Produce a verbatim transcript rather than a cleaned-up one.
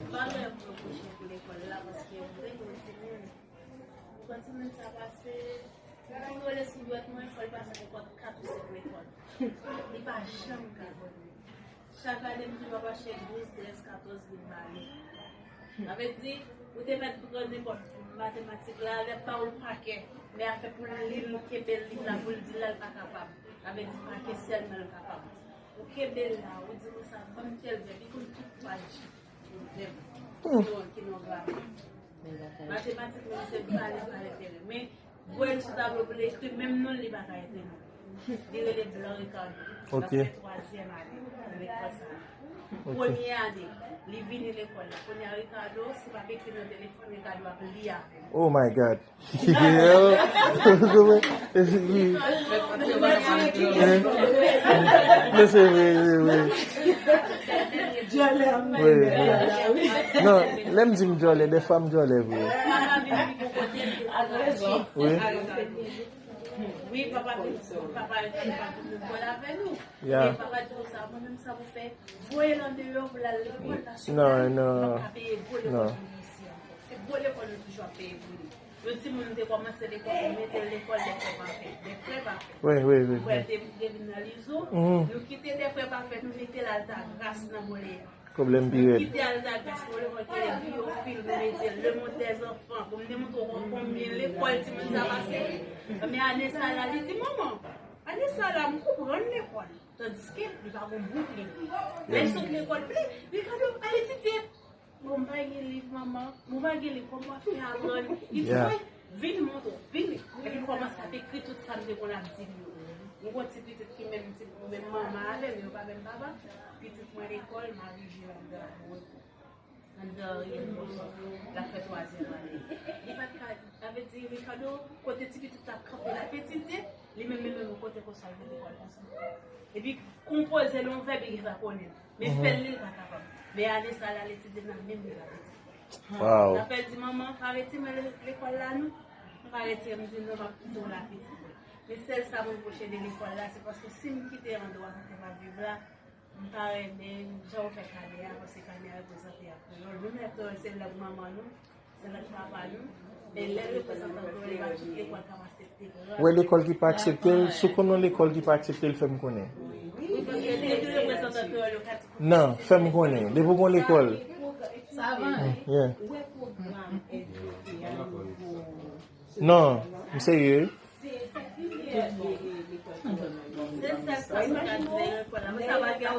M pa gen anyen pou reproche pou lekòl la, paske m te gen yon timoun. Pou timoun sa pase, pou m rele sou dwèt mwen, fò l pase nenpòt kat ou senk lekòl. Li pa janm ka konn li. Chak ane, m toujou ap achte douz, trèz, katòz liv ba li. Sa vle di, ou te mèt pran nenpòt matematik la, lè pa ou pakè, men afè pou l li, l kenbe liv la, pou l di l la, l pa kapab. Sa vle di, pakè sèlman l kapab. Ou kenbe l la, ou di, "Mwen sa, ban m tèl vèb," li konn tout paj vèb ki nan, ki nan gramè. Matematik, menm se pale, pale, pale. Men, voye l sou tablo pou l ekri, menm non l, li pa ka ekri non. Li rele Blanc Ricardo. Ok. L ap fè twazyèm ane nan lekòl sa a. Ok. Premye ane, li vini lekòl la. Kounye a, Ricardo, si w ap ekri nan telefòn, Ricardo ap li avè m. Oh my God. Mesye, vre, vre. Dyòlè an mwen. Wi, wi. Non, lè m di m dyòlè, dèfwa m dyòlè vre. Wi. Wi, papa vin, papa, papa vin lekòl avè nou. Ya. Men papa di konsa, mwen menm sa pou fè, voye l andeyò pou l al lekòl, paske non, non, m pa ka peye gwo lekòl pou li isi ankò. Se gwo lekòl nou toujou ap peye pou li. Yon timoun te kòmanse lekòl, nou mete l lekòl Dèfrè Pafè. Dèfrè Pafè. Wi, wi, wi. Frè te, te vin nan Lizo, nou kite Dèfrè Pafè, nou mete l Altagras nan Mòlè a. Pwoblèm pi rèd. Kite Altagras pou lekòl ki rele Biofil, pou mete Lemonn dèzanfan, pou m te montre w konbyen lekòl timoun sa pase. Men ane sa la, li di, "Manman, ane sa la, m konprann lekòl." Tandiske li pa gon bout liv. Lè l sot lekòl, li, li gade, "Al etidye." "Bon, m pa gen liv, manman. Bon, m pa gen liv, kòman w ap fè aprann?" Li di, "Mwen, vin montre w, vini." Epi l kòmanse ap ekri tout sa m te konn ap di l yo. M gon ti pitit ki menm ti, menm manman avè m, yo pa menm papa. Pitit mwen lekòl, Marie Gérard Davout. Anndan Ariel Bozo, l ap fè twazyèm ane. Li pa t ka, sa vle di, Ricardo, kote ti pitit la ap kanpe, l ap etidye, li menm, li menm, kote konsa, l vin lekòl konsa. Epi, konpoze l yon vèb, li gentan konnen l. Men fè l li, l pa kapab. Men ane sa la, l etidye nan menm li pa etidye. Sa fè l di, "Manman, pa retire mwen le-, lekòl la, non. Pa retire m," di, "Non, m ap kite w la, pitit mwen." Men sèl sa mwen pwoche de lekòl la, se paske si m kite andwa kote m ap viv la, m pa renmen jan yo fè kanè a, paske kanè a reprezante a kreyòl. Nou mèt se lang manman nou, se lang papa nou, men lè reprezantan kreyòl, e pa tout lekòl k ap aksepte kreyòl. Wè lekòl ki pa aksepte l, si w konn yon lekòl ki pa aksepte l, fè m konnen. Wi, paske se tout reprezantan kreyòl yo ka di. Non, fè m konnen. Depi w gon lekòl. Sa va. Yeah. Ou wè pwogram S V P a nouvo. Non, m serye. Se sèl sa m ka di nan lekòl la. Mwen sa pa gen